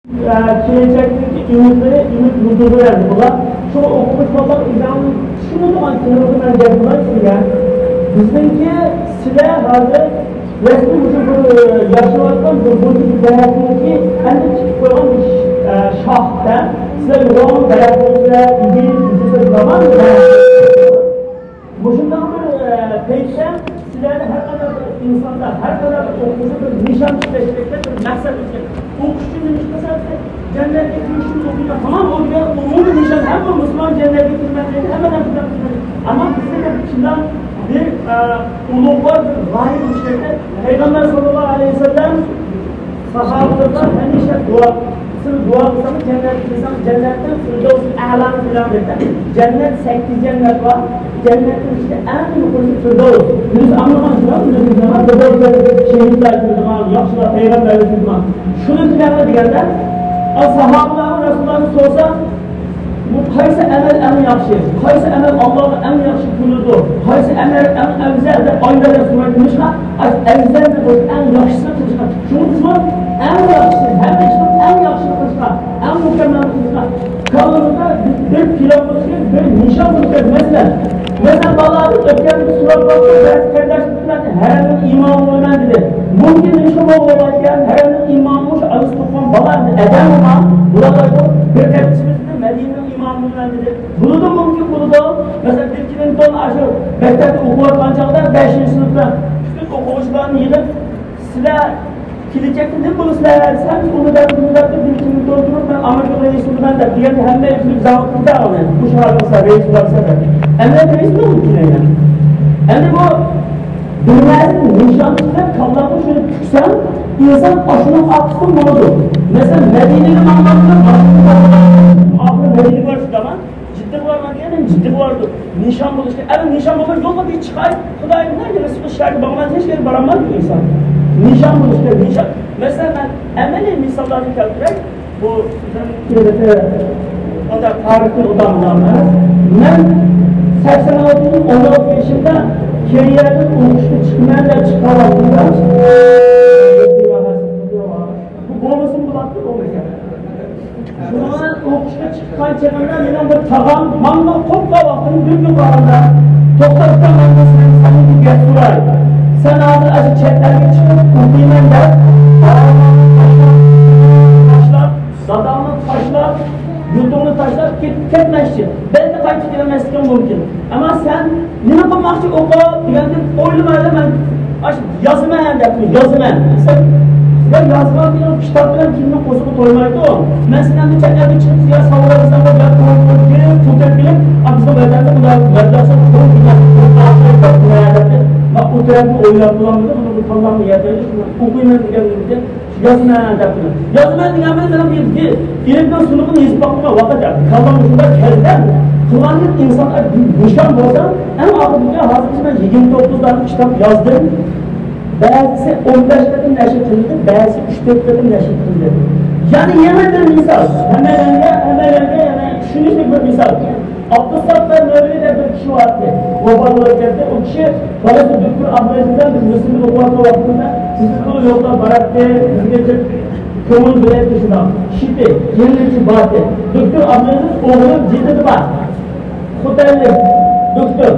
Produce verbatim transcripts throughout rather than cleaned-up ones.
ئە، كېلەچەكتىكى ئۈمىدلىرى، ئۈمىد يۇلتۇزلىرى ئەمدى بۇلار. شۇڭا ئوقۇغۇچى بالىلار ئۆزۈڭلارنىڭ چۈشىنىدىغان تىلىڭىزدا مەن گەپ قىلاي سىزگە. بىزنىڭكى، سىلەر ھازىر رەسمىي مۇشۇ بىر، ئە، ياشىۋاتقان بىر بۇرجۇ دەرەخنىڭكى ئەمدى تىكىپ قويغان بىر ش-، ئە، شاختا. سىلەر يوغان دەرەخ بولسىلەر، ئىگىلىك بولسىلەر، زامان دەرەخ. مۇشۇنداق بىر، ئە، پەيتتە سىلەرنى ھەر قانداق بىر ئىنساندا، ھەر قانداق بىر ئوقۇغۇچى بىر نىشان تىكلەشتەك، بىر مەقسەت تىكلەش. ئوقۇش ئۈچۈن نېمە ئىش قىلسا، جەننەتكە كىرىش ئۈچۈن ئوقۇيدۇ. تامام، ئۇ دېگەن ئومۇمىي نىشان، ھەممە مۇسۇلمان جەننەتكە كىرمەك دەيدۇ، ھەممە نەرسە بىلەن كىرمەك. ئەمما بىزدە بىر پىلان، بىر، ئە، ئۇلۇغ بار، بىر غايە بولۇش كېرەك. پەيغەمبەر ساللاللاھۇ ئەلەيھى ۋەسەللەم ساھابىلىرىغا ھەمىشە دۇئا، سىز دۇئا قىلسىڭىز، جەننەتكە كىرسەڭىز، جەننەتنىڭ فىردەۋسىل ئەلانى پىلان دەيدۇ. جەننەت سەككىز جەننەت بار. جەننەتنىڭ ئىچىدە ئەڭ يۇقىرىسى فىردەۋس. بىز ئاڭلىغان شۇنداق، بىز ئاڭلىغان فىردەۋس دەپ شېھىتلەر كىرىدىغان، ياخشىلار، پەيغەمبەرلەر كىرىدىغان. شۇنى بىلەن دېگەندە، ئا، ساھابىلەر رەسۇلۇللاھنى سورىسا، بۇ قايسى ئەمەل ئەڭ ياخشى؟ قايسى ئەمەل ئاللاغا ئەڭ ياخشى كۆرۈلىدۇ؟ قايسى ئەمەل ئەڭ ئەۋزەل دەپ ئايلار دەپ سورايدۇ. نېمىشقا؟ ئەۋزەل دەپ ئەڭ ياخشىسىنى قىلىشقا. شۇڭا بىزمۇ ئەڭ ياخشىسى، ھەممە ئىشنىڭ ئەڭ ياخشىسىنى قىلىشقا، ئەڭ مۇكەممەل قىلىشقا كاللىمىزدا بىر پىلان بولۇشى كېرەك، بىر نىشان بولۇشى كېرەك. مەسىلەن، مەسىلەن، بالىلاردىن ئۆتكەندە سوراپ باقسا، بەزى قېرىنداشلىرىمىز ھەرەمنىڭ ئىمامى بولىمەن دېدى. مۇمكىن نېمىشقا بولغان ئىكەن؟ ھەرەمنىڭ ئىمامى مۇشۇ ئايىغى تۇغقان بالا، ئەمدى ئەدەم بولغان، بۇلار بىر قېرىندىشىمىز دېدى، مەدىنىنىڭ ئىمامى بولىمەن دېدى. بولىدۇ، مۇمكىن بولىدۇ. مەسىلەن، بىر كىلىنتون ئاشۇ مەكتەپتە ئوقۇۋاتقان چاغدا، بەشىنچى سىنىپتا پۈتۈن ئوقۇغۇچىلارنى يىغىپ، سىلەر كېلەچەكتە نېمە بولىسىلەر دېسە، بىز ئۇنى دەپ، بۇنى دەپ، بىر كىمنى تولدۇرۇپ، مەن ئامېرىكىغا رەئىس بولىمەن دەپ دېگەندە، ھەممە ئېچىلىپ زاۋۇتقا كېتەلمەيدۇ. بۇ شاھارغا سەن رەئىس بولارسەن دەپ. ئەمەلىيەتتە رەئىس بولمايدۇ كېيىن. ئەمدى بۇ بىر نەرسىنى نىشان تۇتۇپ، كاللاڭغا شۇنى پۈكسەڭ، ئىنسان ئاشۇنىڭ ئارقىسىدىن ماڭىدۇ. مەسىلەن، مەدىنىگە ماڭغاندا، ئاخىرى مەدىنىگە بارسىدۇ، ئەمما جىددىغا بارماڭ دېگەندە جىددىغا بارىدۇ. نىشان بولۇشتا، ئەمما نىشان بولماي يولغا بىر چىقاي، خۇدايىم، مەن نېمە شەھەرگە بارمايمەن، ھېچ يەرگە بارالمايدۇ ئىنسان. نىشان بولۇشتا، نىشان. مەسىلەن، مەن ئەمەلىي مىساللارنى كەلتۈرەي. بۇ بىزنىڭ ئۇنداق تارىخىي ئۇداملارمىز. مەن سەكسەن ئالتىنچى يىل ئون ئالتە يېشىمدا كېرىيەدىن ئوقۇشقا چىقىمەن دەپ چىققان ۋاقتىمدا، بۇ بولمىسىمۇ بولاتتى، بولمىسا. شۇنىڭ بىلەن ئوقۇشقا چىققان چېغىمدا مېنىڭ بىر تاغام ماڭا قوپقان ۋاقتىم بىر كۈن بارغاندا، توختاپ، مەن سەندىن گەپ سوراي. سەن ھازىر ئاشۇ چەت ئەلگە چىقىپ ئوقۇيمەن دەپ، تاشلاپ، داداڭنى تاشلاپ، يۇرتۇڭنى تاشلاپ كېتىپ كەتمەكچى. بەلكى قايتىپ كېلەلمەسلىكىڭ مۇمكىن. ئەمما سەن نېمە قىلماقچى ئوقۇپ دېگەندىن ئويلىمايلا، مەن ئاشۇ يازىمەن دەپتۇ، يازىمەن. سەن يازغان دېگەن كىتاب بىلەن كۈننىڭ قورسىقى تويمايدۇ. مەن سېنىڭ بىر چەت ئەلگە چىقىپ، يا ساۋۇدىغا سەن يا قول قويۇپ كېلىپ، پۇل تېپىپ كېلىپ، ئا، بىزنىڭ ۋەتەندە بۇنداق مەبلەغ سەن قول قىلمايسەن، قول قىلمايسەن دەپتۇ. مەن ئۇ تەرەپنى ئويلاپ بولالمىدىم، بۇنى بۇ تاللامنى يەتمەيدۇ، شۇڭا ئوقۇيمەن دېگەن نېمىدى. يازىمەن دەپتىمەن. يازىمەن دېگەن بىلەن مېنىڭ بىر، بىر ئىلىمنىڭ سۇنۇقىنى يېزىپ باقمىغان ۋاقىت يوق. كاللام شۇنداق كەلدى. قىلغاندىن ئىنسانغا بىر نىشان بولسا، ئەڭ ئاخىرىدا ھازىرغىچە مەن يىگىرمە توققۇز دانە كىتاب يازدىم. بەزىسى ئون بەش قېتىم نەشر قىلىندى، بەزىسى ئۈچ تۆت قېتىم نەشر قىلىندى. يەنى يەنە بىر مىسال. ھەممەيلەنگە، ھەممەيلەنگە يەنە چۈشىنىشلىك بىر مىسال. ئابدۇساتتار نۇرى دەپ بىر كىشى بار ئىدى. ۋاپات بولۇپ كەتتى. ئۇ كىشى بالىسى دوكتور ئابدۇلئەزىز بىلەن بىز مىسىردا ئوقۇۋاتقان ۋاقتىمىزدا سىزنى تولا يوقلاپ باراتتى، بىزگە كۆڭۈل بۆلەتتى شۇنداق. ئىشىتتى، يېڭىچە باراتتى. دوكتور ئابدۇلئەزىز ئوغلۇم جىددىدا بار. خوتەنلىك دوكتور.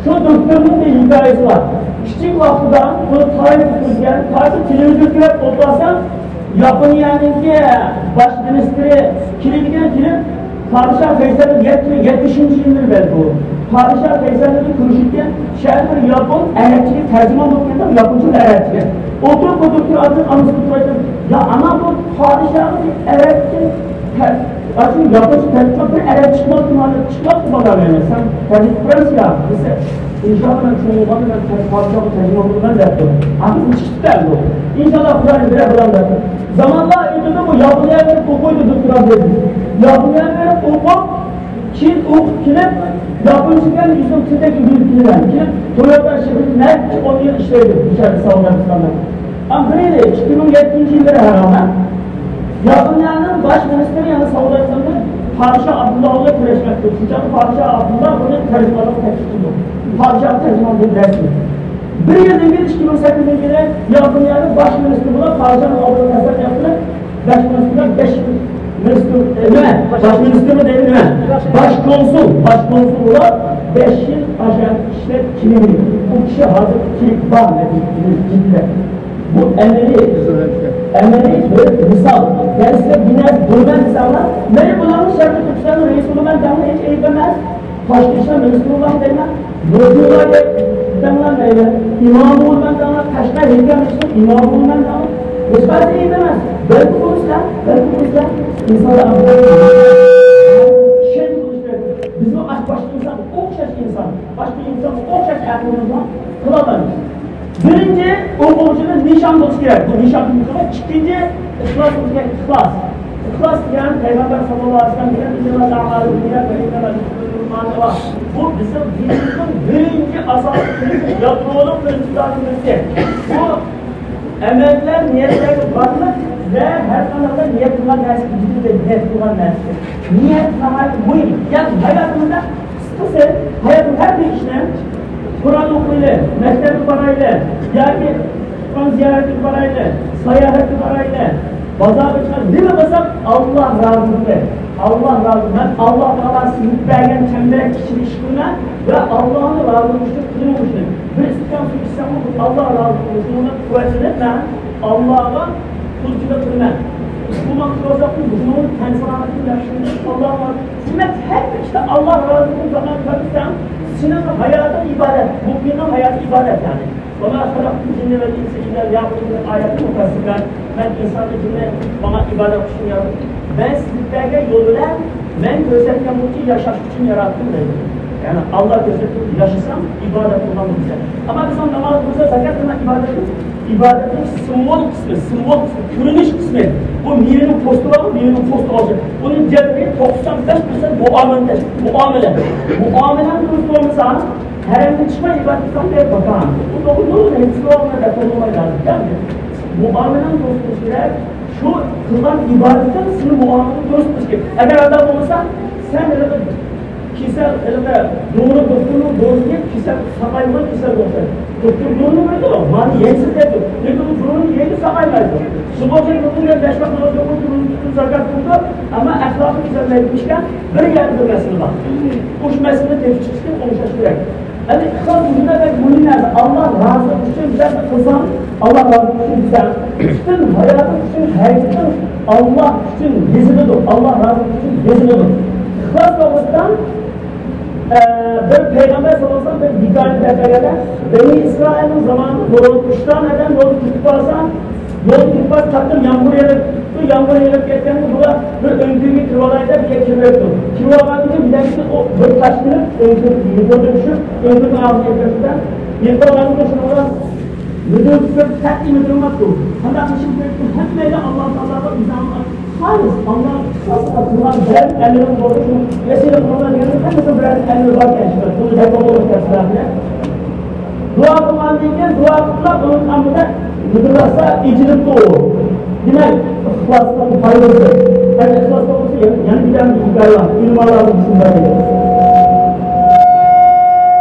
شۇ دوكتورنىڭ بىر ھېكايىسى بار. كىچىك ۋاقتىدا بۇنى تارىختا كۆرگەن، تارىختا تېلېۋىزور كۆرۈپ ئولتۇرسا، ياپونىيەنىڭكى باش مىنىستىرى كېلىدىكەن، كېلىپ، پادىشاھ قەيسەرنى يەتمىش، يەتمىشىنچى يىللىرى بەلكى ئۇ. پادىشاھ قەيسەرنى كۆرۈشىدىكەن، شۇ يەردە بىر ياپون ئەرەبچىگە تەرجىمان بولۇپ كەلگەن، ياپونچىدىن ئەرەبچىگە. ئولتۇرۇپ ئولتۇرۇپ تۇرۇۋاتىدۇ، ئانىسىغا سورايدۇ، يا ئانا، بۇ پادىشاھقا بىر ئەرەبچە تەر-، ئاشۇ ياپونچە تەرجىمان بىر ئەرەب چىقماپتۇ، مانا چىقماپتۇ بالام، سەن تەرجىمە قىلىسەن يا دېسە، ئىنشاللا مەن چوڭ بولغاندا مەن تەر-، پادىشاھقا تەرجىمە بولىمەن دەپتۇ. ئاخىرى چىقىپتۇ ئەمدى ئۇ. ئىنشاللا خۇدايىم بېرەر بولام دەپتۇ. زامانلار ئۆتىدۇ، بۇ ياپونىيەگە بېرىپ ئوقۇيدۇ دوكتورا دەيدۇ. ياپونىيەگە بېرىپ ئوقۇپ، كېيىن ئوقۇپ كېلىپ، ياپونچە بىلەن يۈزنىڭ تېزەك يۈگۈرۈپ كېلىدۇ. كېلىپ تويوتا شىركىتىدە نەچچە ئون يىل ئىشلەيدۇ بۇ شەھەردە سەئۇدى ئەرەبىستاندا. ئاخىرى ئىككى مىڭ يەتتىنچى يىللىرى ھەرھالدا ياپونىيەنىڭ باش مىنىستىرى يەنە سەئۇدى ئەرەبىستاندا پادىشاھ ئابدۇللا بىلەن كۆرۈشمەكتە. شۇ چاغدا پادىشاھ ئابدۇللا بۇنى تەرجىمانلىققا تەكلىپ قىلىدۇ. پادىشاھ تەرجىمان بولۇپ دەرس بېرىدۇ. بىر يىلدىن كېيىن، ئىككى مىڭ سەككىزىنچى يىلى ياپونىيەنىڭ باش مىنىستىرى بولۇپ، پادىشاھنىڭ ئالدىغا تەسەددۇ قىلىپ، باش مىنىستىرلار، باش مىنىستىر، ئە، نېمە؟ باش مىنىستىرمۇ دەيدۇ، نېمە؟ باش كونسۇل، باش كونسۇل بولۇپ، بەش يىل ئاشۇ يەردە ئىشلەپ كېلىنگەن. ئۇ كىشى ھازىر تىرىك بار، نەتىجىدە. بۇ ئەمەلىي، ئەمەلىي بىر مىسال. مەن سىزگە بىر نەرسە بولىمەن دېسەڭلار، مەن بۇلارنىڭ شەرقىي تۈركىستاننىڭ رەئىسى بولىمەن دەڭلار، ھېچ ئەيىب ئەمەس. تاشقى ئىشلار مىنىستىرى بولىمەن دەيمەن. مۇدىرلارغا دەڭلار دەيمەن. ئىمام بولىمەن دەڭلار، قەشقەر ھېيتگاھ مەسچىتىنىڭ ئىمامى بولىمەن دەڭلار. ھېچقايسى ئەيىب ئەمەس. بەلكى بولىسىلەر، بەلكى بولىسىلەر. ئىنسانلار ئەمەلىي ئىشەنچ بولۇشى كېرەك. بىزمۇ ئاش-، باشقا ئىنسان، ئوخشاش ئىنسان. باشقا ئىنسانغا ئوخشاش ئەقلىمىز بار، قىلالايمىز. بىرىنچى، ئوقۇغۇچىدا نىشان بولۇشى كېرەك. بۇ نىشان بولۇشى كېرەك. ئىككىنچى، ئىخلاس بولۇشى كېرەك. ئىخلاس. ئىخلاس دېگەن پەيغەمبەر ساللاللاھۇ ئەلەيھى ۋەسەللەم دېگەن، «ئىننەمەل ئەئمالۇ بىننىيات ۋە ئىننەمە لىكۇللىمرىئىن ما نەۋا.» بۇ بىزنىڭ دىنىمىزنىڭ بىرىنچى ئاساسىي يادرولۇق پىرىنسىپلارنىڭ بىرسى. بۇ ئەمەللەر نىيەتلەرگە باغلىق ۋە ھەر قانداق نىيەت قىلغان نەرسىگە يېتىدۇ، نىيەت قىلغان نەرسىگە. نىيەت ناھايىتى مۇھىم. يەنى ھاياتىمىزدا قىسقىسى، ھاياتنىڭ ھەر بىر ئىشىنى، قۇرئان ئوقۇيلى، مەكتەپكە بارايلى ياكى تۇغقان زىيارىتىگە بارايلى، ساياھەتكە بارايلى، بازارغا چىقايلى، نېمە قىلساق ئاللا رازىلىقى، ئاللا رازى، مەن ئاللا تائالا سىزىپ بەرگەن چەمبىرەك ئىچىدە ئىش قىلىمەن ۋە ئاللانىڭ رازىلىقى ئۈچۈن قىلىمەن بۇ ئىشنى. بىر ئىستاكان سۇ ئىچسەممۇ بۇ ئاللا رازىلىقى ئۈچۈن، ئۇنى قۇۋۋەتلىنىپ مەن ئاللاغا قۇلچىلىق قىلىمەن. بۇ ماڭا قىلىۋاتساق بۇنىڭ تەن سالامەتلىكى ياخشى، ئاللاغا دېمەك، ھەر بىر ئىشتا ئاللا رازىلىقىنى زاكات بەرسەڭ، سېنىڭ ھاياتىڭ ئىبادەت، مۇئمىننىڭ ھاياتى ئىبادەت، يەنى. «وما خلقت الجن والإنس إلا ليعبدون» دېگەن ئايەتنى مۇپەسسىرلەر، «مەن ئىنساننى، جىننى ماڭا ئىبادەت ئۈچۈن ياراتتىم.» مەن سىزىپ بەرگەن يول بىلەن مەن كۆرسەتكەن بويىچە ياشاش ئۈچۈن ياراتتىم دەيدۇ. يەنى ئاللا كۆرسەتكەن بويىچە ياشىسام، ئىبادەت قىلغان بولىسەن. ئەمما بىز ناماز قىلسا، زاكات قىلما ئىبادەتمۇ؟ ئىبادەتنىڭ سىمۋول قىسمى، سىمۋول قىسمى، كۆرۈنۈش قىسمى. بۇ مېۋىنىڭ پوستى بارغۇ، مېۋىنىڭ پوستى بولسا، ئۇنىڭ جەزمىنى توقسان بەش پىرسەنت مۇئامىلە، مۇئامىلە. مۇئامىلەڭ دۇرۇست بولمىسا، ھەرەمدىن چىقماي ئىبادەت قىلساڭ، بەك باتام. بۇ توغرا نۇرغۇن ھەدىسلەر بار، دەپ قويماي لازىم. مۇئامىلەڭ دۇرۇست بولۇشى كېرەك. شۇ قىلغان ئىبادىتىڭ سېنىڭ مۇئامىلەڭ دۇرۇست بولۇشى كېرەك. ئەگەر ئۇنداق بولمىسا، سەن ھېلىقى كېسەل، ھېلىقى دورا، دوختۇرنىڭ دورىسى كېسەل ساقايمىغان كېسەلگە ئوخشايدۇ. دوختۇر دورىنى بېرىدۇ، مانا يەيسىز دەيدۇ. لېكىن ئۇ دورىنى يەيدۇ، ساقايمايدۇ. شۇنىڭ ئۈچۈن بىر كۈندە بەش ۋاق ناماز ئوقۇيدۇ، تۇتۇپ زاكات قىلىدۇ، ئەمما ئەخلاقى گۈزەللەيدىكەن. بىر يەردە بىر مەسىلە بار. ئۇ مەسىلىنى تېپىپ چىقىشتىن ئوڭشاش كېرەك. يەنى ئىخلاس بۇ جۈملە بەك مۇھىم نەرسە. ئاللا رازىلىقى ئۈچۈن بىر نەرسە قىلساڭ، ئاللا رازىلىقى ئۈچۈن دېسەڭ، پۈتۈن ھاياتىڭ ئۈچۈن، ھەرىكىتىڭ ئاللا ئۈچۈن يېزىلىدۇ، ئاللا رازىلىقى ئۈچۈن يېزىلىدۇ. ئىخلاس توغرىسىدا، ئە، بىر پەيغەمبەر ساللاللاھۇ ئەلەيھى ۋەسەللەم بىر ھېكايە دەپ بەرگەندە، بەنى ئىسرائىلنىڭ زامانىدا بۇرۇن ئۈچ دانە ئادەم يولدا كېتىپ بارسا، يولدا كېتىپ بارسا، قاتتىق يامغۇر يېغىپ، شۇ يامغۇر يېغىپ كەتكەندە بۇلار بىر ئۆڭكۈرگە كىرىۋالاي دەپ بىر يەرگە كىرىۋېتىپتۇ. كىرىۋالغاندىن كېيىن بىلەمسىز، ئۇ بىر تاش كېلىپ ئۆڭكۈر، يامغۇردىن چۈشۈپ، ئۆڭكۈرنىڭ ئاغزىغا يېتىپ كەتتى. يېتىپ قالغاندىن كېيىن شۇنىڭغا مىدىرلىتىپ، قەتئىي مىدىرلىماپتۇ. قانداق ئىشىم كېرەكتۇ؟ ھەممەيلەن ئاللا تائالاغا ئىنئام خالىس، ئاللا خالىس قىلغان بەرگەن ئەمرىم بولدى، شۇنى ۋەسىلە قىلىڭلار دېگەندە، ھەممىسىنىڭ بىرەر ئەمرى باركەن، شۇ بۇنى دەپ بولدۇق دەپ. دۇئا قىلغاندىن كېيىن، دۇئا قىلىپ، ئۇنىڭ ئالدىدا مىدىرلاتسا ئېچىلىپتۇ. دېمەك، ئىخلاسنىڭ پايدىسى. ئەگەر ئىخلاس بولمىسا، يەنە، يەنە بىر ھېكايە بار. ئۆلىمالارنىڭ شۇنداق دېگەن.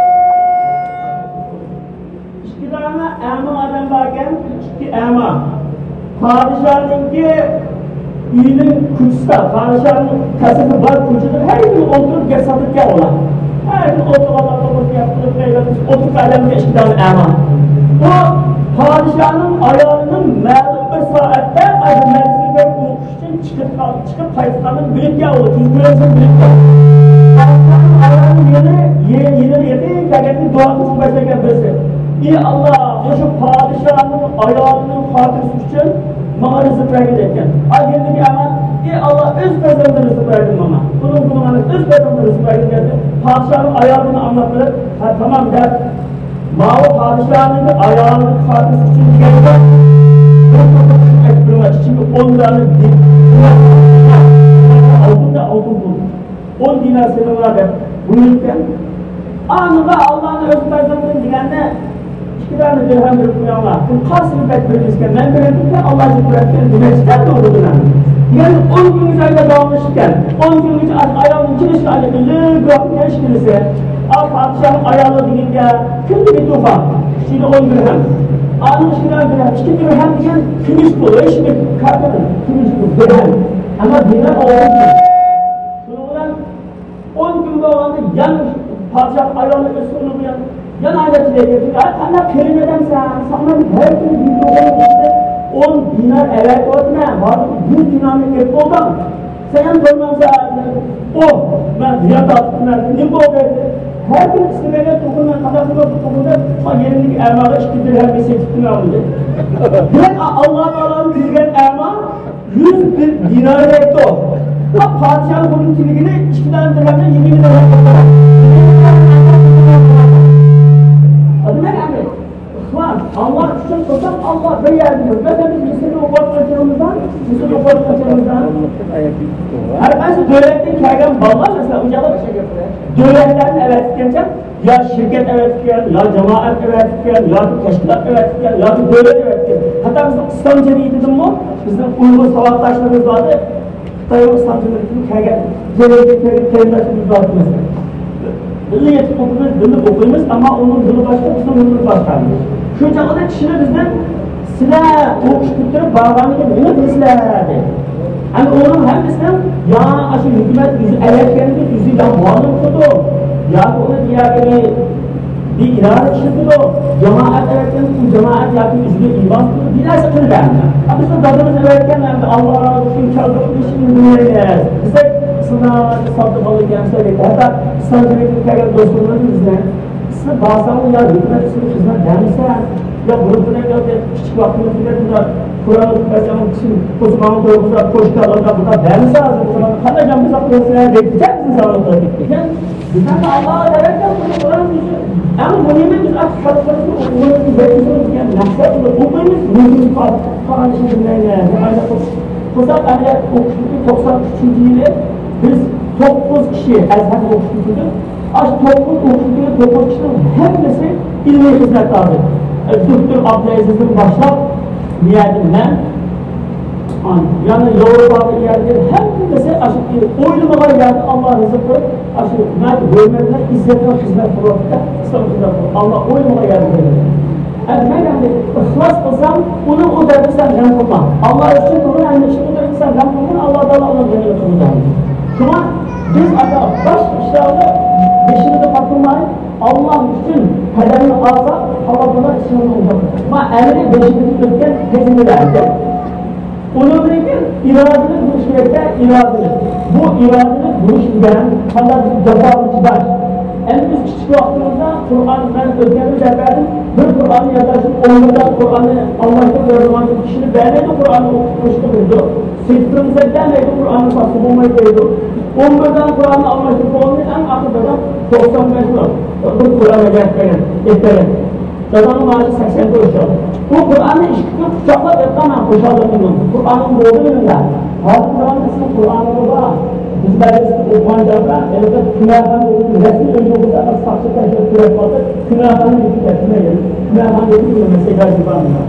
ئىككى دانە ئەما ئادەم باركەن، ئىككى ئەما. پادىشاھنىڭكى ئۆيىنىڭ كوچىسىدا، پادىشاھنىڭ قەسرىدە بار كوچىدا ھەر كۈنى ئولتۇرۇپ گەپ ساتىدىكەن ئۇلار. ھەر كۈنى ئولتۇرۇپ، ئولتۇرۇپ گەپ قىلىپ، ئولتۇرۇپ ئادەمگە ئىككى دانە ئەما. بۇ پادىشاھنىڭ ئايالىنىڭ مەلۇم بىر سائەتتە ئاشۇ مەجلىسكە كىرىپ ئۇ ئۈچۈن چىقىپ قال-، چىقىپ قايتقاننى بىلىپكەن ئۇ، تۈز كۆرۈنۈشىنى بىلىپكەن. پادىشاھنىڭ ئايالىنىڭ يېنى-، يېنىغا يېقىن كەلگەندىن دۇئا قىلىشقا باشلىغان بىرسى. ئى ئاللا، مۇشۇ پادىشاھنىڭ ئايالىنىڭ خاتىرىسى ئۈچۈن ماڭا رىزىق بەرگىن دەيدىكەن. ئا، يېنىدىكى ئەما، ئى ئاللا، ئۆز پەرزەنتىمدىن رىزىق بەرگىن ماڭا. بۇنىڭ، بۇنىڭ ئۆز پەرزەنتىمدىن رىزىق بەرگىن دەيدۇ. پادىشاھنىڭ ئايالى بۇنى ئاڭلاپ قېلىپ، ھە، تامام دەپ، ماۋۇ پادىشاھنىڭ ئايالىنىڭ خاتىرىسى ئۈچۈن دېگەندە، بىر توپا ئىچىمگە ئەكىپ بېرىڭلار، ئىچىمگە ئون دانە دىنار، ئالتۇن دە ئالتۇن پۇل، ئون دىنار سېلىڭلار دەپ بۇيرۇپتىكەن. ئانىغا ئاللانى ئۆز پەرزەنتىم دېگەندە، ئىككى دانە دىرھەم بېرىپ قويۇڭلار. بۇ قاسىمى بەك بىر ئىكەن، مەن بېرىپتىكەن، ئاللا ئۈچۈن بېرىپتىكەن دېمەكچىكەن بۇ دېگەن. دېگەن ئون كۈنگىچە ئايدا داۋاملىشىپتىكەن. ئون كۈنگىچە ئايالنىڭ كېلىشىگە ئايلىنىپ ئۈلگۈرۈپ كېلىش كۈنىسى. ئا، پادىشاھنىڭ ئايالى دېگەنگە كۈندە بىر توپا، ئىچىدە ئون دىرھەم. ئالتمىش گرام دىرھەم، ئىككى دىرھەم دېگەن كۈمۈش پۇل، ھېچ بىر كاپىر كۈمۈش پۇل، دىرھەم. ئەمما دىنار ئالتۇن پۇل. شۇنىڭ بىلەن ئون كۈن بولغاندا يەنە پادىشاھ ئايالى ئۆز سورۇنى بىلەن يەنە ئايلاپ كېلىپ، «ھە، قانداق قېرىن ئادەمسەن؟ ساڭا مەن ھەر كۈنى بىر يۈز دىنار ئەۋەتىۋاتىمەن، ھازىر يۈز دىنارنى ئېلىپ بولدۇڭ. سەن ھەم بولمامسەن؟» «ئوھ، مەن زىيان تارتىپتىمەن، نېمە بولدى؟» «ھەر كۈنى ئىستىمەيمەن تۇغۇن، مەن قانداق قىلىپ تۇغۇن دەپ، شۇ يېنىمدىكى ئەماغا ئىككى دىرھەمنى سېتىپتىمەن» دېدى. دېمەك، ئاللا تائالانىڭ بەرگەن ئەما يۈز دىنار دەيدۇ. پادىشاھنىڭ بۇنىڭ تىلىگىنى ئىككى دانە دىرھەمدىن يىگىرمە دىنار قىلدى. دېمەك، ئەمدى ئىخلاس، ئاللا ئۈچۈن قىلساق، ئاللا بىر يەردە. مەسىلەن، بىز مىسىردا ئوقۇۋاتقان چېغىمىزدا، مىسىردا ئوقۇۋاتقان چېغىمىزدا ھەر قايسى دۆلەتتىن كەلگەن بالىلار، مەسىلەن، ئۇ يەردە دۆلەتلەرنى ئەۋەتكەنچە، يا شىركەت ئەۋەتكەن، يا جامائەت ئەۋەتكەن، ياكى تەشكىلات ئەۋەتكەن، ياكى دۆلەت ئەۋەتكەن. ھەتتا بىزنىڭ ئىسلام جەمئىيىتىدىمۇ بىزنىڭ ئۇيغۇر ساۋاقداشلىرىمىز بار ئىدى. خىتاينىڭ ئىسلام جەمئىيىتىدىن كەلگەن، جەمئىيەتكە كىرگەن قېرىنداشلىرىمىز بار ئىدى. بىللە يېتىپ ئوقۇيمىز، بىللە ئوقۇيمىز، ئەمما ئۇنىڭ دىنى باشقا، بىزنىڭ دىنىمىز باشقا. شۇ چاغدا كىشىلەر بىزدىن، «سىلەر ئوقۇش پۈتتۈرۈپ بارغاندىن كېيىن نېمە قىلىسىلەر؟» دەيدۇ. ئەمدى ئۇنىڭ ھەممىسىنىڭ يا ئاشۇ ھۆكۈمەت ئۆزى ئەۋەتكەندىن ئۆزى يا مۇئاۋىن قىلىدۇ، ياكى ئۇنى ياكى بىر ئىدارە ئىشلىتىدۇ، جامائەت ئەۋەتكەندىن ئۇ جامائەت ياكى ئۆزىگە ئىمام قىلىدۇ، بىر نەرسە قىلىدۇ ئەمدى. «ئا، بىزنىڭ دادىمىز ئەۋەتكەن ئەمدى، ئاللا رازى بولسۇن، كەلدۇق، بىز شۇنى بىلمەيمىز» دېسەك، «سىلەر ساددا بالا ئىكەنسىلەر» دەيدۇ. ھەتتا ئىسلام جەمئىيىتىگە كەلگەن دوستلىرىمىز بىزنى، سىز بارساڭلار يا ھۆكۈمەت سىزگە خىزمەت بەرمىسە، يا بۇرۇن بىلەن يا كىچىك ۋاقتىمىزدا بىلەن بۇنداق قورال ئۆتكۈزسەڭ، كىشى قوزغاڭ تۇرغۇزسا، پوچتا ئالغاندا بۇنداق بەرمىسە، ھازىر بۇلارنى قانداق جان بېسىق قىلىسىلەر دەپ كېتەمىز ئىنسانلار. لېكىن بىزنىڭ ئاللاغا دەۋەتكەن بۇ قۇرئان ئۆزى، ئەڭ مۇھىمى بىز ئاشۇ خەلقىمىزنى ئوقۇغىنىمىز ۋە بىزنىڭ دېگەن مەقسەتنى ئوقۇيمىز، مۇھىم قالغان ئىشنى بىلمەيمىز. قانداق قىلساق، ئەمەلىيەت ئوقۇش توقسان ئۈچىنچى يىلى بىز توققۇز كىشى ئەزھەر ئوقۇش پۈتتۈردۇق. ئاشۇ توققۇز ئوقۇتقۇچى، توققۇز كىشىنىڭ ھەممىسى ئىلمىي خىزمەتتە ھازىر. ئە، دوكتور ئابدۇلئەزىزدىن باشلاپ، نىيەتىم مەن، ئان-، يەنە ياۋروپادا يەرگە ھەممىسى ئاشۇ ئويلىمىغان يەردە ئاللا رىزىق قىلىپ، ئاشۇ ناھايىتى ھۆرمەت بىلەن، ئىززەت بىلەن خىزمەت قىلىۋاتىدۇ. ئىسلام خىزمەت قىلىپ، ئاللا ئويلىمىغان يەردە بېرىدۇ. ئەمدى مەن ئەمدى ئىخلاس قىلسام، ئۇنىڭ ئۇ دەردىنى سەن غەم قىلما. ئاللا ئۈچۈن قىلغىن، ھەممە ئىشنى قىلغىن، سەن غەم قىلغىن، ئاللا تائالا ئۇنىڭ غېمىنى قىلىدۇ. شۇڭا بىز ئاتا باش ئىشلاردا بېشىمىزنى قاتۇرماي، ئاللا ئۈچۈن قەدەمنى ئالساق، ئاللا تائالا ئىشىمىزنى ئوڭشاپ قويىدۇ. ما ئەمدى بېشىمىزدىن ئۆتكەن خەزىنىلەر. ئۇنىڭدىن كېيىن ئىرادىلىك بولۇش كېرەككەن، ئىرادىلىك. بۇ ئىرادىلىك بولۇش دېگەن قانداق بىر جاپاغا چىداش. ئەمدى بىز كىچىك ۋاقتىمىزدا قۇرئان، مەن ئۆتكەندە دەپ بەردىم، بىر قۇرئاننى يادلاشتىن ئون بىر دانە قۇرئاننى ئالماشتۇرۇپ يادلىغان كىشىنى بەرمەيدۇ، قۇرئاننى ئوقۇتۇشقا بىلىدۇ. سېتىپ بېرىمىز دەپ بەرمەيدۇ، قۇرئاننى ساتسا بولمايدۇ دەيدۇ. ئون بىر دانە قۇرئاننى ئالماشتۇرۇپ بولغاندىن ئەڭ ئاخىرىدا توقسان بەش بىر قۇرئان ھەدىيە قىلىپ بەرگەن، ئېلىپ بەرگەن. دادامنىڭ مائاشى سەكسەن قۇرۇش. بۇ قۇرئاننى ئىككى قۇچاقلاپ ياتقان مەن خۇشاللىقىمدىن. قۇرئاننىڭ بولدى مېنىڭدە. ھازىر دادام ئىسمى قۇرئانىمدا بار. بىز مەدرىسىدە ئوقۇغان چاغدا، ھېلىقى كۈمەرخان بولدى، رەسمىي ئۆيگە بولسا، ساقچى تەشكىلات كۈرەپ قالدى. كۈمەرخان دېدى، كۈمەرخان دېدى، مەن سەيداجى بارمەن.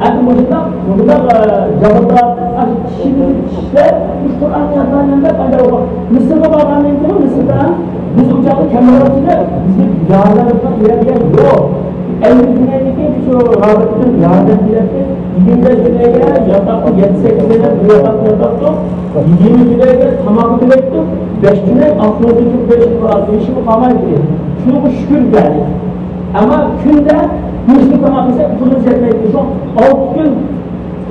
ئەمدى مۇشۇنداق، مۇشۇنداق، ئە، جابدۇلارنى ئاشۇ چىشىدىن چىشلەپ، مۇشۇ قۇرئاننى يادلايمەن دەپ، ئاجايىپ. مىسىرغا بارغاندىن كېيىن، مىسىردا بىز ئۇ چاغدا كەمبەغەل ئىدۇق، بىزگە ياردەم قىلىدىغان بىرەر يەر يوق. ئەللىك جۈنەيدىكى شۇ رابىتتىن ياردەم بېرەتتى. يىگىرمە بەش جۈنەيگە ياتاققا يەتتە سەككىز جۈنەي بىر ياتاقتا ياتاتتۇق. يىگىرمە جۈنەيگە تاماق بېرەتتۇق. بەش جۈنەي ئاقسۇنۇقتىن چىقىپ بېرىشكە باراتتى. ھېچنېمە قالمايتتى. شۇنىڭغا شۈكۈر دەيلى. ئەمما كۈندە گۆشلۈك تاماق يېسەك، پۇلىمىز يەتمەيتتى. شۇ ئالتە كۈن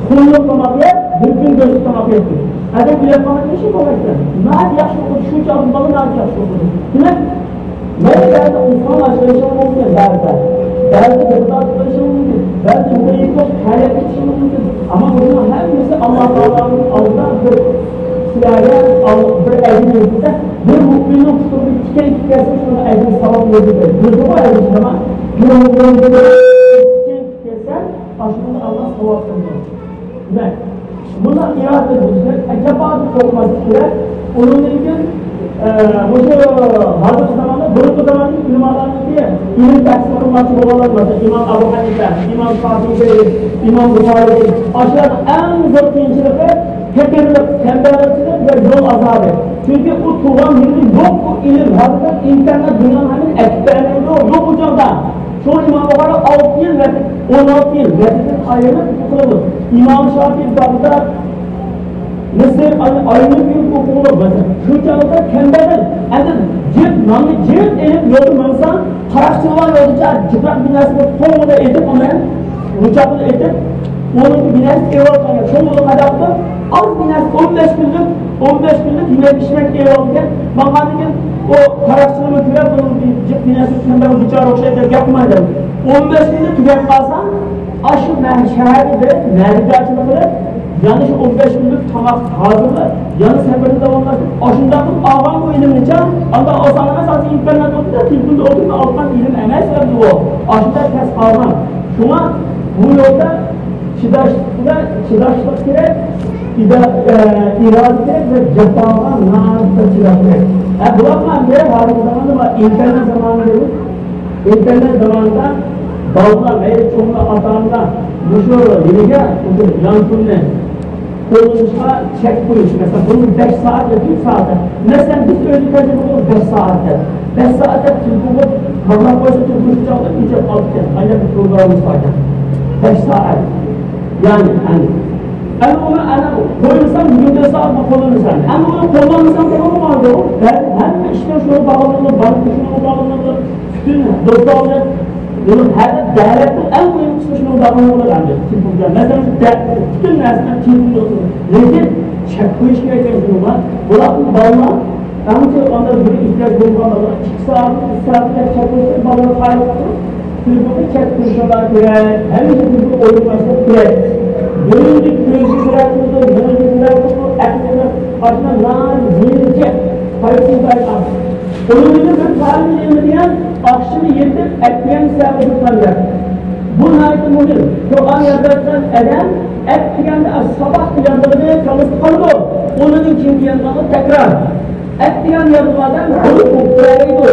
تۇخۇملۇق تاماق يەپ، بىر كۈن گۆشلۈك تاماق يەيتتۇق. ئادەم ئۆلۈپ قالمايدۇ، ھېچنېمە قالمايتتى. ناھايىتى ياخشى ئوقۇدى. شۇنچە ئالدىن بالا ناھايىتى ياخشى ئوقۇدى. دېمەك، مەيلى بەزىدە ئۇيقۇڭ ئاچىلىشىڭ مۇمكىن، بەزىدە. بەزىدە بىر تارتىپ قېلىشىڭ مۇمكىن. بەزىدە يۇقىرى يېتىپ قەيەرگە كېتىشىڭ مۇمكىن. ئەمما بۇنىڭ ھەممىسى ئاللا تائالانىڭ ئالدىدا بىر سىلەرگە ئال-، بىر ئەجىر يېزىلسە، بىر مۇئمىننىڭ پۇتىغا بىر تىكەن كېلىپ كەلسە، شۇنىڭغا ئەجىر ساۋاب يېزىلىدۇ. بىلدىڭىزمۇ ئەجىر ساۋاب؟ بىر مۇئمىنگە بىر تىكەن كېلىپ كەلسە، ئاشۇنىڭغا ئاللا ساۋاب قىلىدۇ. دېمەك، بۇنداق ئىرادە بولۇش كېرەك، جاپادىن قورقماسلىق كېرەك. ئۇنىڭدىن كېيىن، ئە، مۇشۇ ھازىرقى زاماندا، بۇرۇنقى زاماندا ئۆلىمالارنىڭكى ئىلىم تەھسىل قىلماقچى بولغانلار، مەسىلەن، ئىمام ئەبۇ ھەنىفە، ئىمام شافىئى، ئىمام بۇخارىي، ئاشۇلارنىڭ ئەڭ زور قىيىنچىلىقى پەقىرلىق، تەمبەلچىلىك ۋە يول ئازابى. چۈنكى ئۇ تۇغان يېرىدە يوق ئۇ ئىلىم. ھازىرقى ئىنتېرنېت دۇنيانىڭ ھەممىنى ئەكىپ بەرمەيدۇ، يوق ئۇ چاغدا. شۇڭا ئىمام بۇخارى ئالتە يىل ۋەتەن، ئون ئالتە يىل ۋەتەندىن ئايرىلىپ ئوقۇغان. ئىمام شافىئى بەغداد، مىسىر، ئاي-، ئايرىلىپ يۈرۈپ ئوقۇغان. مەسىلەن، شۇ چاغدا كەمبەغەل، ئەمدى جىق، ناننى جىق ئېلىپ يولدا ماڭسا، قاراقچىلار يولدا جىقراق بىر نەرسە بىر قوڭغۇدا ئېتىپ، ئۇنى روچاققا ئېتىپ، ئۇنىڭ بىر نەرسە ئېلىۋالغان. شۇڭا ئۇنى قانداق قىلدى؟ ئاز بىر نەرسە، ئون بەش كۈنلۈك، ئون بەش كۈنلۈك يېمەك ئىچمەك ئېلىۋالغان. ماڭغاندىن كېيىن ئۇ قاراقچىلارمۇ كۆرۈپ، بۇنىڭ بىر جىق بىر نەرسە، كەمبەغەل بىچارە ئوخشايدۇ، دەپ گەپ قىلمايدۇ. ئون بەش كۈندە تۈگەپ قالسا، ئاشۇ مە-، شەھەرگە بېرىپ، مەرىكەچىلىك قىلىپ، يەنە شۇ ئون بەش كۈنلۈك تاماق ھازىرلاپ، يەنە سەپىرنى داۋاملاشتۇرۇپ، ئاشۇنداق قىلىپ ئالغانغۇ ئىلىمنىچە، ئانداق ئاسان ئەمەس، ھازىر ئىنتېرنېت بولدى-دە، تېلېفوندا ئولتۇرۇپ ئالغان ئىلىم ئەمەس ئەمدى ئۇ. ئاشۇنداق تەس قالغان. شۇڭا بۇ يولدا چىداشلىق ۋە چىداشلىق كېرەك، ئىدا-، ئە، ئىرادە كېرەك ۋە جاپاغا ناھايىتى چىداش كېرەك. ھە، بۇلارغا ئەمدى ھازىرقى زاماندا بار، ئىنتېرنېت زامانى دەيمىز. ئىنتېرنېت زامانىدا بالىلار، مەيلى چوڭلار، ئاتا-ئانىلار مۇشۇ نېمىگە، مۇشۇ يانفوننى قوللىنىشقا چەك قويۇش. مەسىلەن، بۇنى بەش سائەت ياكى ئۈچ سائەت. مەسىلەن، بىز ئۆيدە تەجرىبە قىلىمىز، بەش سائەت دەپ. بەش سائەت دەپ تېلېفونغا باغلاپ قويسا، تېلېفون شۇ چاغدا ئۆچۈرۈپ قالىدىكەن. ئايلاپ بىر پروگراممىمىز باركەن. بەش سائەت. يەنى، يەنى. ئەمما ئۇنى ئەنە قويمىسام، يىگىرمە تۆت سائەت بۇ قوللىنىسەن. ئەمما ئۇنى قوللانمىسام، بولمايدۇ. بەزى ھەممە ئىشلار شۇنىڭغا باغلىنىدۇ، بانكا شۇنىڭغا باغلىنىدۇ. پۈتۈن دوستلار بىلەن بۇنىڭ ھەر بىر دەۋەتنىڭ ئەڭ مۇھىم قىسمى شۇنىڭغا باغلىنىپ بولىدۇ ئەمدى. تېلېفون بىلەن. مەسىلەن، شۇ دە-، پۈتۈن نەرسىنى تېلېفوندا قىلىدۇ. لېكىن چەك قويۇش كېرەك ئەمەس بۇنىڭغا. بۇلار بالىلار ئەڭ چوڭ ئانداق بىر ئېھتىياج بولغان بالىلار ئىككى سائەت، ئۈچ سائەت چەك قويۇپ، بالىلار قايىل قىلىپ، تېلېفوندا چەك قويۇشلار كېرەك. ھەمىشە تېلېفوندا ئويۇن ئويناشلار كېرەك. بىرىنى كۆزگە زەرەر قىلىدۇ، بىرىنى زەرەر قىلىدۇ، ئەقلىگە ئاشۇنداق ناھايىتى زىيىنچە پايدىسىز زايە. ئۇنىڭ ئۈچۈن بىر تائامنى يېمىدىگەن، ئاخشىمى يېتىپ، ئەتىگەن سەھەرگە تۇرغان گەپ. بۇ ناھايىتى مۇھىم. قۇرئان يادلايدىغان ئادەم ئەتىگەندە ساباق يادلىغىنى كاللىسىدا قالىدۇ. ئۇنىڭدىن كېيىنكى يادلىغىنى تەكرار. ئەتىگەن يادلىغان ئادەم بولۇپ بولۇپ تۇرالايدۇ.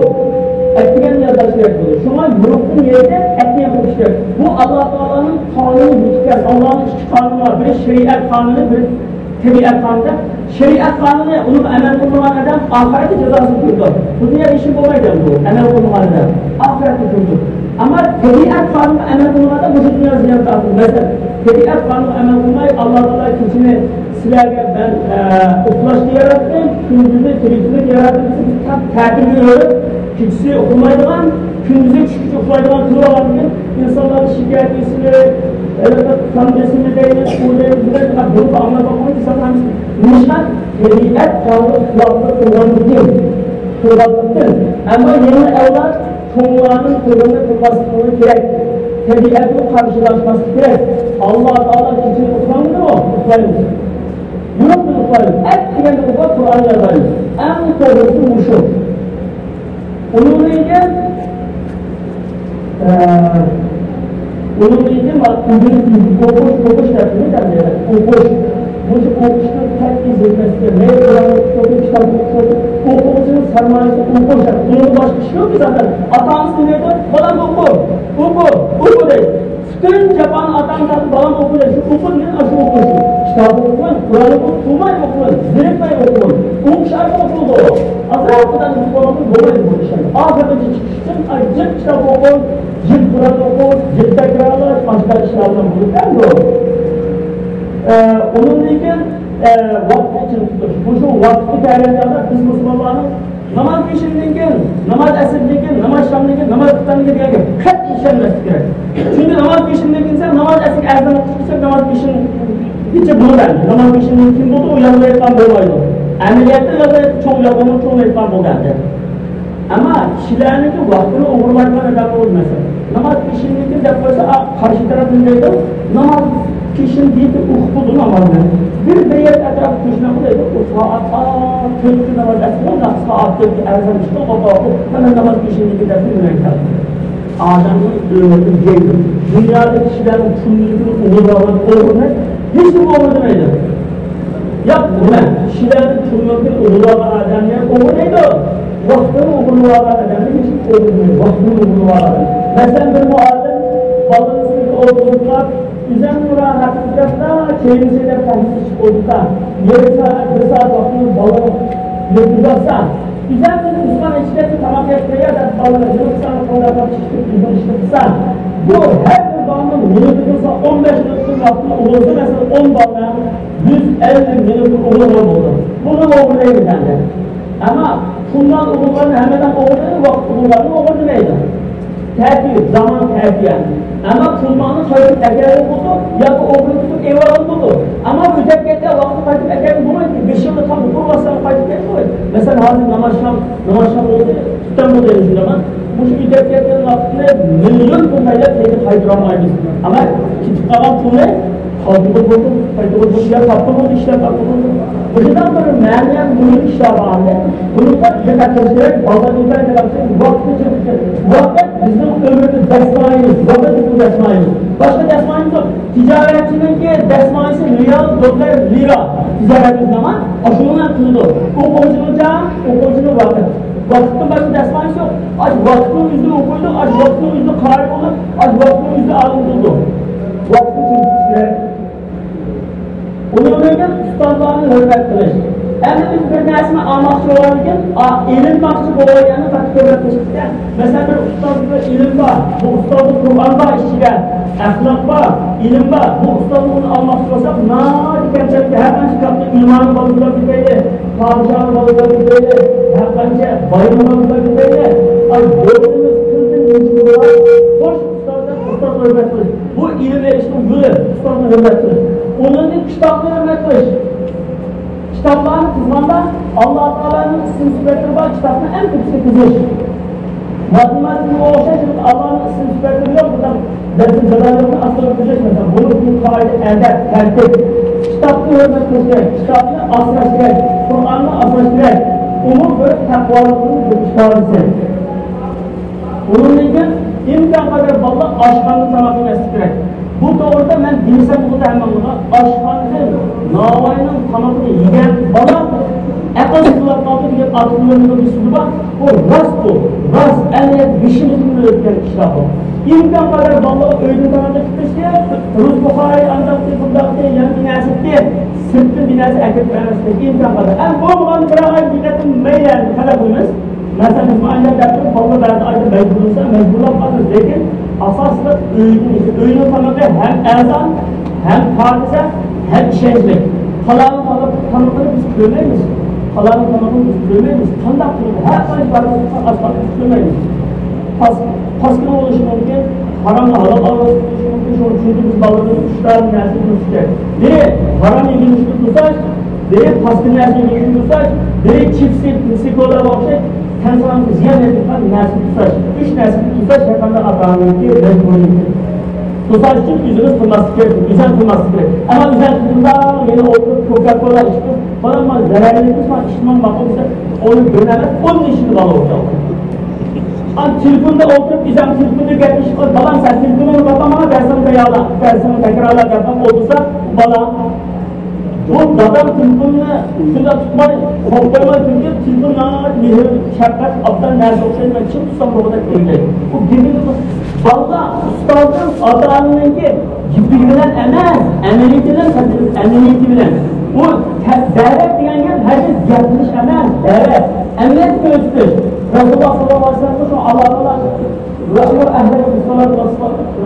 ئەتىگەن يادلاش كېرەك بولىدۇ. شۇڭا يورۇقتىن يېتىپ، ئەتىگەن قىلىش كېرەك. بۇ ئاللا تائالانىڭ قانۇنى بىر ئىكەن. ئاللانىڭ ئىككى قانۇنى بار. بىرى شەرىئەت قانۇنى، بىرى تەبىئەت قانۇنى. شەرىئەت قانۇنى، ئۇنىڭغا ئەمەل قىلمىغان ئادەم ئاخىرەتتە جازاسىنى كۆرىدۇ. بۇ دۇنيادا ئىشى بولمايدۇ ئەمدى ئۇ. ئەمەل قىلمىغان ئادەم ئاخىرەتتە كۆرىدۇ. ئەمما تەبىئەت قانۇنىغا ئەمەل قىلمىغان ئادەم مۇشۇ دۇنيادا زىيان تارتىدۇ. مەسىلەن، تەبىئەت قانۇنىغا ئەمەل قىلماي، ئاللا تائالا كېچىنى سىلەرگە مەن، ئە، ئۇخلاشنى ياراتتىم، كۈندۈزنى تىرىكچىلىك ياراتتىم دېسە، بىز تاق تەتۈرگە ئۆرۈپ، كېچىسى ئۇخلىمايدىغان، كۈندۈزى چۈشكىچە ئۇخلايدىغان قىلىپ ئالغاندىن كېيىن، ئىنسانلارنى شىكايەت قىلىشنى، ھېلىقى قان بېسىمى دەيمىز، ئۇ دەيمىز، بۇ دەيمىز، بۇنى ئاڭلاپ باقماي، ئىنسان ھەممىسى نېمىشقا؟ تەبىئەت قانۇنى خىلاپلىق قىلغاندىكىن، قىلغانلىقتىن. ئەمما يېڭى ئەۋلاد چوڭلارنىڭ قىلغىنىنى قىلماسلىقى كېرەك. تەبىئەتكە قارشىلاشماسلىق كېرەك. ئاللا تائالا كېچىنى ئۇخلاڭمىدىمۇ؟ ئۇخلايمىز. يوق، بىز ئۇخلايمىز. ئەتىگەندە ئۇخلاپ، قۇرئان يادلايمىز. ئەڭ توغرىسى مۇشۇ. ئۇنىڭدىن كېيىن، ئە، ئۇنىڭدىن كېيىن ئۆگىنىش، ئوقۇش، ئوقۇش دەپ نېمە دەيدۇ؟ ئوقۇش. مۇشۇ ئوقۇشنىڭ تەركىبى زىننەتكە، مەيلى قۇرئان ئوقۇش، كىتاب ئوقۇش، ئوقۇغۇچىنىڭ سەرمايىسى ئوقۇش. ئۇنىڭدىن باشقا ئىش يوق بىزدە. ئاتا-ئانىسى نېمە دەيدۇ؟ بالام ئوقۇ، ئوقۇ، ئوقۇ دەيدۇ. پۈتۈن جاپانى ئاتا-ئانا تارتىپ، بالام ئوقۇ دەيدۇ. شۇ ئوقۇ دېگەن ئاشۇ ئوقۇش. كىتاب ئوقۇغىن، قۇرئان ئوقۇغىن، قىلماي ئوقۇغىن، زېرىكمەي ئوقۇغىن. ئوقۇش ئارقىلىق بولىدۇ. ئازراق قىلغان بولمايدۇ بۇ ئىشلار. ئاخىرىدا چىقىش ئۈچۈن، ئاي، جىق كىتاب ئوقۇڭ، جىق قۇرئان ئوقۇڭ، جىق تەكرارلاش، ئاشۇنداق ئىشلار بىلەن بولىدۇ. ئە، ئۇنىڭدىن كېيىن، ئە، ۋاقىتنى چىڭ تۇتۇش. مۇشۇ ۋاقىتقا كەلگەن چاغدا بىز مۇسۇلمانلارنىڭ ناماز پېشىندىن كېيىن، ناماز ئەسىردىن كېيىن، ناماز شامدىن كېيىن، ناماز خۇپتاندىن كېيىن دېگەن گەپ قەتئىي ئىشەنمەسلىك كېرەك. چۈنكى ناماز پېشىندىن كېيىن سەن ناماز ئەسىرگە ئەزان ئوقۇپ كەلسەڭ، ناماز پېشىنگىچە بولىدۇ. ناماز پېشىندىن كېيىن بولدى، ئۇ يالغۇرۇۋېتىپ بولمايدۇ. ئەمەلىيەتتە يالغۇرۇۋېتىپ، چوڭ يالغۇرۇپ، چوڭ ئېيتقان بولدى ئەمدى. ئەمما كىشىلەرنىڭكى ۋاقتىنى ئوغرىلايدىغان ئادەملەر بولدى مەسىلەن. ناماز پېشىندىن كېيىن دەپ قويسا، ئا، قارشى تەرەپ نېمە دەيدۇ؟ ناماز پېشىن دېيىپ ئوقۇپ بولدى نامازنى. بىر، بىر يەر ئەتراپتا كۆچمەڭ دەيدۇ. ئۇ سائەت، ئا، تۆتتە ناماز ئەسىرىدۇ، سائەت تۆتتە ئەزان چىقتى، ئوقۇپ، مانا ناماز پېشىن دېدى دەپ ئۆيگە كەلدى. ئادەمنىڭ ئۆمرىنى يەيدۇ. دۇنيادا كىشىلەرنىڭ پۇلىنى ئوغرىلاپ، ئوغرىنى ھېچكىم ئوغرىلىمايدۇ. ياق، نېمە؟ كىشىلەرنىڭ پۇلىنى ئوغرىلىغان ئادەمنى ئوغرىلايدۇ. ۋاقتىنى ئوغرىلىغان ئادەمنى ھېچكىم ئوغرىلىمايدۇ. ۋاقتىنى ئوغرىلىغان ئادەم. مەسىلەن، بىر مۇئەللىم بالىنى سىنىپقا ئولتۇرغۇزۇپ، ئۆزۈمنىڭ راھىتىنى ئىزدەپلا، كەينىسى دەپ تەھلىل ئىشىپ ئولتۇرسا، يېرىم سائەت، بىر سائەت ۋاقتىنى بالىغا يۆتكىزۈۋاتسا، ئۆزەڭدىن ئۇسمان ئىچكەندە تاماق يەپ قويار دەپ بالىلار يىغىپ ساڭا قوللاپ چىقىپ يىغىلىشتى قىلسا، بۇ ھەر بىر بالىنىڭ مىنۇتى بولسا ئون بەش مىنۇتتىن ۋاقتىنى ئۇلىسا، مەسىلەن، ئون بالىنىڭ يۈز ئەللىك مىنۇتىنى ئۇلىغان بولىدۇ. بۇنى ئوغرىلايمىز ئەمدى. ئەمما پۇللارنى ئوغرىلىغان ھەممىدىن ئوغرىلايدۇ، ۋاقىت ئوغرىلارنى ئوغرىلىمايدۇ. تەرتىپ، زامان تەرتىپ. ئەمما پۇللارنى قايتىپ ئەكەلگىلى بولىدۇ ياكى ئوغرىلىتىپ ئېلىۋالغىلى بولىدۇ. ئەمما ئۆتەپ كەتكەن ۋاقىتنى قايتىپ ئەكەلگىلى بولمايدۇ. بەش يىلدا تام قۇرۇۋاتساڭ قايتىپ كەلگىلى بولمايدۇ. مەسىلەن، ھازىر نامازشام، نامازشام بولدى، تۈتەن بولدى، شۇنداقمۇ؟ مۇشۇ ئۆتەپ كەتكەن ۋاقىتنى مىليون پۇل تەيلەپ قايتۇرالمايمىز. ئەمما كېتىپ قالغان پۇلنى قايتۇرغىلى بولىدۇ، قايتۇرغىلى بولىدۇ، يا تاپقىلى بولىدۇ، ئىشلەپ تاپقىلى بولىدۇ. مۇشۇنداق بىر مەنىۋى مۇھىم ئىشلار بار ئىدى. بۇنىڭغا دىققەت قىلىش كېرەك. بالىلار ئىنتايىن دىققەت قىلىش كېرەك. ۋاقىت بىزنىڭ ئۆمرىمىز دەسمايىمىز، ۋاقىت بىزنىڭ دەسمايىمىز. باشقا دەسمايىمىز يوق. تىجارەتچىنىڭكى دەسمايىسى رىيال، دوللار، لىرا. تىجارەتنى ئاشۇنىڭ بىلەن قىلىدۇ. ئوقۇغۇچىنىڭچە، ئوقۇغۇچىنىڭ ۋاقىت. ۋاقىتتىن باشقا دەسمايىسى يوق. ئاش ۋاقىتنىڭ ئۆزىدە ئوقۇيدۇ، ئاش ۋاقىتنىڭ ئۆزىدە قارى بولىدۇ، ئاش ۋاقىتنىڭ ئۆزىدە ئالىم بولىدۇ. ۋاقىتنى چىڭ تۇتۇش كېرەك. ئۇنىڭدىن كېيىن ئۇستازلارنى ھۆرمەت قىلىش. ئەمدى بىز بىر نەرسىنى ئالماقچى بولغاندىن كېيىن، ئا-، ئېلىنماقچى بولغان يەرنى قاتتىق ھۆرمەت قىلىش كېرەك. مەسىلەن، بىر ئۇستازدا ئىلىم بار، بۇ ئۇستازدا قۇرئان بار ئىچىدە، ئەخلاق بار، ئىلىم بار. بۇ ئۇستازدىن ئۇنى ئالماقچى بولساق، ناھايىتى كەمچىلىك، ھەر قانچە كىتابنى ئىمامنىڭ بالىلىرى كۆپەيدى، پادىشاھنىڭ بالىلىرى كۆپەيدى، ھەر قانچە باينىڭ بالىلىرى كۆپەيدى. ئاي، بوينىمىز تىلدىن يۈرىكىمىز بار. خوش، ئۇستازدىن ئۇستازنى ھۆرمەت قىلىش. بۇ ئىلىم ئېلىشنىڭ يولى، ئۇستازنى ھۆرمەت قىلىش. ئۇنىڭدىن كىتابنى ھۆرمەت قىلىش. كىتابلارنى تىزغاندا ئاللا تائالانىڭ ئىسىم سۈپەتلىرى بار كىتابنى ئەڭ تۆپىسىگە تىزىش. ماتېماتىكىغا ئوخشاش ئاللانىڭ ئىسىم سۈپەتلىرى يوق، بۇنداق لەپزى جالالىيەتنى ئاستىغا تىزىش مەسىلەن. بۇنىڭ ئۈچۈن قائىدە، ئەدەپ، تەرتىپ. كىتابنى ھۆرمەت قىلىش كېرەك، كىتابنى ئاسراش كېرەك، قۇرئاننى ئاسراش كېرەك. ئۇمۇ بىر تەقۋالىقنىڭ بىر ئىپادىسى. ئۇنىڭدىن كېيىن ئىمكان قەدەر بالىلار ئاشخانىدا تاماق يېمەسلىكى كېرەك. بۇ توغرىدا مەن دېمىسەم بولىدۇ ھەممىڭلارغا. ئاشخانىدىن ناۋاينىڭ تامىقىنى يېگەن بالا ئەقىلسىز بولۇپ قالدى دېگەن ئاتا-ئانىلارنىڭ بىر سۆزى بار. ئۇ راست بۇ. راست. ئەمەلىيەتتە بېشىمىزدىن ئۆتكەن ئىشلار بۇ. ئىمكان قەدەر بالىلارغا ئۆيدىن تاماق ئېلىپ كېلىشكە، رۇز بۇخارى ئانداقتى، بۇنداقتى، يەنە بىر نەرسىدى، سىرتتىن بىر نەرسە ئەكېلىپ بەرمەسلىك. ئىمكان قەدەر. ئەمما بولمىغاندا بىر ئاي بىر قېتىم مەيلى تەلەپ قىلىمىز. مەسىلەن، بىز مۇئەللىم دەپ تۇرۇپ، بالىلار بەزى ئايدا مەجبۇرلىسا، مەجبۇرلاپ قالىمىز. لېكىن ئاساسلىق ئۆيدىن، ئۆينىڭ تامىقى ھەم ئەرزان، ھەم پاكىزە، ھەم ئىشەنچلىك. قالاڭنىڭ تامىقى، تامىقىنى بىز كۆرمەيمىز. قالاڭنىڭ تامىقىنى بىز كۆرمەيمىز. قانداق قىلىدۇ؟ ھەر قايسى بارمىسا ئاشخانىنى بىز كۆرمەيمىز. پاس-، پاسكىنا بولۇشى مۇمكىن، ھارامغا ھالال ئارىلاشتۇرۇشى مۇمكىن. شۇنىڭ ئۈچۈن بىز بالىلارنى ئۈچ تۈرلۈك نەرسىدىن تۇتۇش كېرەك. بىرى، ھارام يېگۈزۈشتىن تۇتاش، بىرى، پاسكىنا نەرسە يېگۈزۈشتىن تۇتاش، بىرى، چىپسى، سېكولاغا ئوخشاش تەن سالامەتلىككە زىيان يەتكۈزىدىغان نەرسىدىن تۇتاش. ئۈچ نەرسىدىن تۇتاش ھەر قانداق ئاتا-ئانىنىڭكى مەجبۇرىيىتى. توساش ئۈچۈن ئۆزىمىز قىلماسلىق كېرەك، ئۆزەڭ قىلماسلىق كېرەك. ئەمما ئۆزەڭ قىلغاندا يەنە ئولتۇرۇپ كوكا-كولا ئىچىپ، بالام، مانا زەرەرلىك، مانا ئىچمەڭ، ماقۇل دېسە، ئۇنى بىر ئەمەس، ئون يېشىدا بالا ئولتۇرىدۇ. ئان تېلېفوندا ئولتۇرۇپ، ئۆزەڭ تېلېفوندا گەپلىشىپ قويۇپ، بالام، سەن تېلېفونۇڭنى باقما، دەرسىڭنى تەييارلا، دەرسىڭنى تەكرارلا دەپ ئولتۇرسا، بالا، بۇ دادام تېلېفوننى شۇنداق تۇتماي، قويۇپ قويماي تۇرۇپ، تېلېفون ناھايىتى مېھىر، شەپقەت، ئابدال نەرسە ئوخشايدۇ، مەن چىڭ تۇتسام بولغۇدەك ئويلايدۇ. بۇ گېپىنى بۇ بالىلار ئۇستازنىڭ، ئاتا-ئانىنىڭكى گېپى بىلەن ئەمەس، ئەمەلىيىتى بىلەن، ئەمەلىيىتى بىلەن. بۇ تە-، دەۋەت دېگەن گەپ ھەرگىز گەپلىشىش ئەمەس، دەۋەت، ئەمەلىيەتنى كۆرسىتىش. رەسۇلۇللا ساللاللاھۇ ئەلەيھى ۋەسەللەم شۇ ئاللا تائالا، «ۋەئمۇر ئەھلەكە بىسسالاتى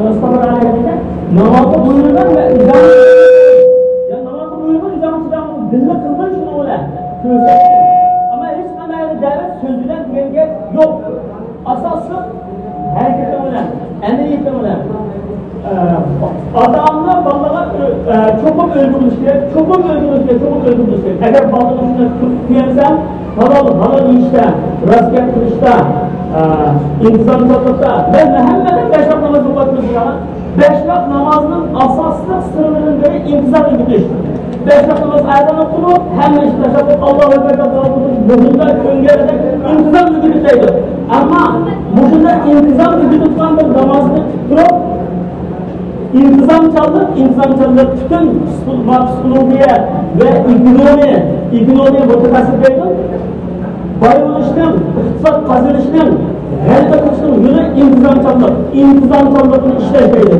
ۋەستەبىر ئەلەيھا» دېگەن، نامازنى بۇيرۇڭ ۋە ئۆزۈڭ، يا نامازنى بۇيرۇڭ، ئۆزۈڭ چىداڭ، بىللە قىلغىن شۇنىڭ بىلەن. كۆرسەتكىن. ئەمما ھېچقانداق دەۋەت سۆز بىلەن دېگەن گەپ يوق. ئاساسلىق ھەرىكىتىڭ بىلەن، ئەمەلىيىتىڭ بىلەن. ئە، ئاتا-ئانىلار بالىلارغا ئۆ-، ئە، چوقۇم ئۈلگە بولۇش كېرەك، چوقۇم ئۈلگە بولۇش كېرەك، چوقۇم ئۈلگە بولۇش كېرەك. ئەگەر بالىلىرىڭنى كۆيەنسەڭ، ھالال، ھالال يېيىشتە، راست گەپ قىلىشتا، ئە، ئىنتىزامچانلىقتا، مەن ھەممىدىن بەش ۋاق ناماز ئوقۇۋاتىمىز دېگەن. بەش ۋاق نامازنىڭ ئاساسلىق سىرلىرىدىن بىرى ئىنتىزام ئۆگىتىش. بەش ۋاق ناماز ئادەم ئوقۇدۇق، ھەممە ئىشنى تاشلاپ، ئاللاھۇ ئەكبەر دەپ داۋام قىلدۇق. مۇشۇنداق كۆنگەندەك ئىنتىزام ئۆگىتىپ دەيدۇ. ئەمما مۇشۇنداق ئىنتىزام ئۆگىتىدىغان بىر نامازنى تۇتۇپ تۇرۇپ، ئىنتىزامچانلىق، ئىنتىزامچانلىق پۈتۈن پسىخو-، ما-، پسىخولوگىيە ۋە ئېكونومىيە، ئېكونومىيە مۇتەخەسسىسى دەيدۇ. باي بولۇشنىڭ، ئىقتىساد قازىنىشنىڭ، غەلىبە قىلىشنىڭ يولى ئىنتىزامچانلىق. ئىنتىزامچانلىقنى ئىشلەش دەيدۇ.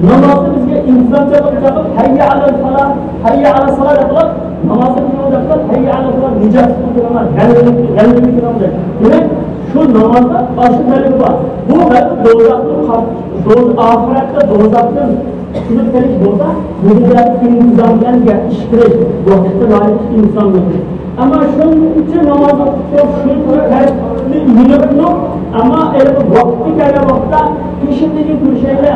نامازدا بىزگە ئىنتىزامچانلىق چاقىرىپ، ھەييە ئەلەل فالاھ، ھەييە ئەلەس سالاھ دەپ قىلىپ، نامازدا بىزگە دەپ قىلىپ، ھەييە ئەلەل فالاھ، نىجات قىلىدۇ. غەلىبە، غەلىبە كۈنۈڭدە. دېمەك، شۇ نامازدا ئاشۇ غەلىبە بار. بۇ غەلىبە دوزاخنى قاپ-، دوز-، ئاخىرەتتە دوزاختىن قۇتۇلۇپ قېلىش بولسا، بۇ دۇنيادا ئىنتىزام بىلەن گەپ ئىش قىلىش، ۋاقىتقا لايىق ئىنسانلىق. ئەمما شۇنچە ناماز ئوقۇپ تۇرۇپ، شۇنچە تەرەپنى يېنىپ تۇرۇپ، ئەمما ھېلىقى ۋاقتى كەلگەن ۋاقىتتا پېشىندىكى كۈرىشەيلى.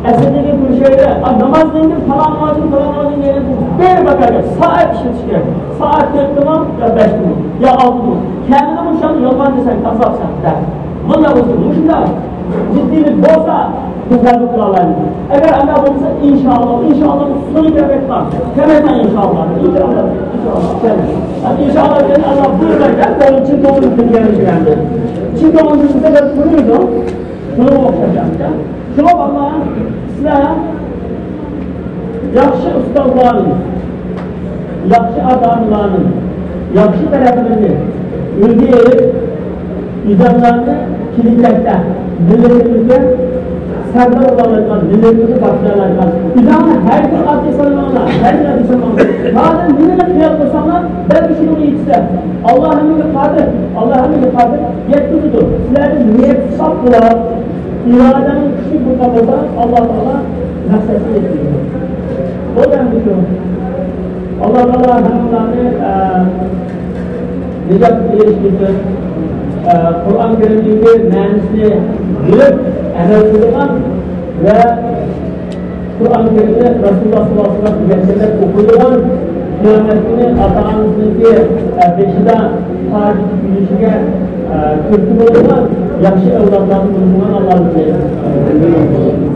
ئەسلىدىكى كۈرىشەيلى، ئا، نامازدىن كېيىن پالان نامازدىن، پالان نامازدىن كېيىن بىر باكارگە سائەت ئىشلىتىش كېرەك. سائەت تۆتتىمۇ يا بەشتىمۇ يا ئالتىدىمۇ. كەمىدە مۇشۇنى يالغان دېسەڭ، كاززاپسەن دەپ. مۇنداق بولسا، مۇشۇنداق جىددىيلىك بولسا، بىز غەلىبە قىلالايمىز. ئەگەر ئانداق بولمىسا، ئىنشائاللا، ئىنشائاللا، ئۇسۇلى كەمەيتمەڭ. كەمەيتمەڭ ئىنشائاللا. ئىنشائاللا، ئىنشائاللا. ئەمدى ئىنشائاللا دېگەن ئاللا بۇيرۇدى، چىن كۆڭۈل بىلگەنلىك بىلەن. چىن كۆڭۈل بىلسە، بىز بۇيرۇيدۇ. شۇنىڭغا ئوخشاش ئەمدى. شۇڭا بالىلار، سىلەر ياخشى ئۇستازلارنى، ياخشى ئاتا-ئانىلارنى، ياخشى تەرەپلىرىنى ئۈلگە ئېلىپ، ئۆزۈڭلارنى كېلىچەكتە مىللىتىمىزگە سەردار بولالايدىغان، مىللىتىمىزنى باشقۇرالايدىغان، ئۆزۈڭلار ھەرگىز ئاددىي سانىماڭلار، ھەرگىز ئاددىي سانىماڭلار. ھازىر نېمىنى خىيال قىلساڭلار، بەلكى شۇنىڭغا يېتىسىلەر. ئاللا ھەممىگە قادىر، ئاللا ھەممىگە قادىر يەتكۈزىدۇ. سىلەرنىڭ نىيەت ساپ بولۇپ، ئىرادەڭ كۈچلۈك بولغان بولسا، ئاللا تائالا مەقسەتكە يەتكۈزىدۇ. بۇ ئەمدى شۇ. ئاللا تائالا ھەممىڭلارنى، ئە، نىجاتقا ئېرىشكۈزسۇن. ئە، قۇرئان كەرىمدىكى مەنىسىنى بىلىپ ئەمەل قىلىدىغان ۋە قۇرئان كەرىمنى رەسۇلۇللا ساللاللاھۇ ئەلەيھى ۋەسەللەم ئوقۇيدىغان، قىيامەت كۈنى ئاتا-ئانىسىنىڭكى، ئە، بېشىدا تاج كىيىشىگە، ئە، تۈرتكە بولىدىغان ياخشى ئەۋلادلاردىن بولسۇن، ئاللا نېسىپ قىلسۇن.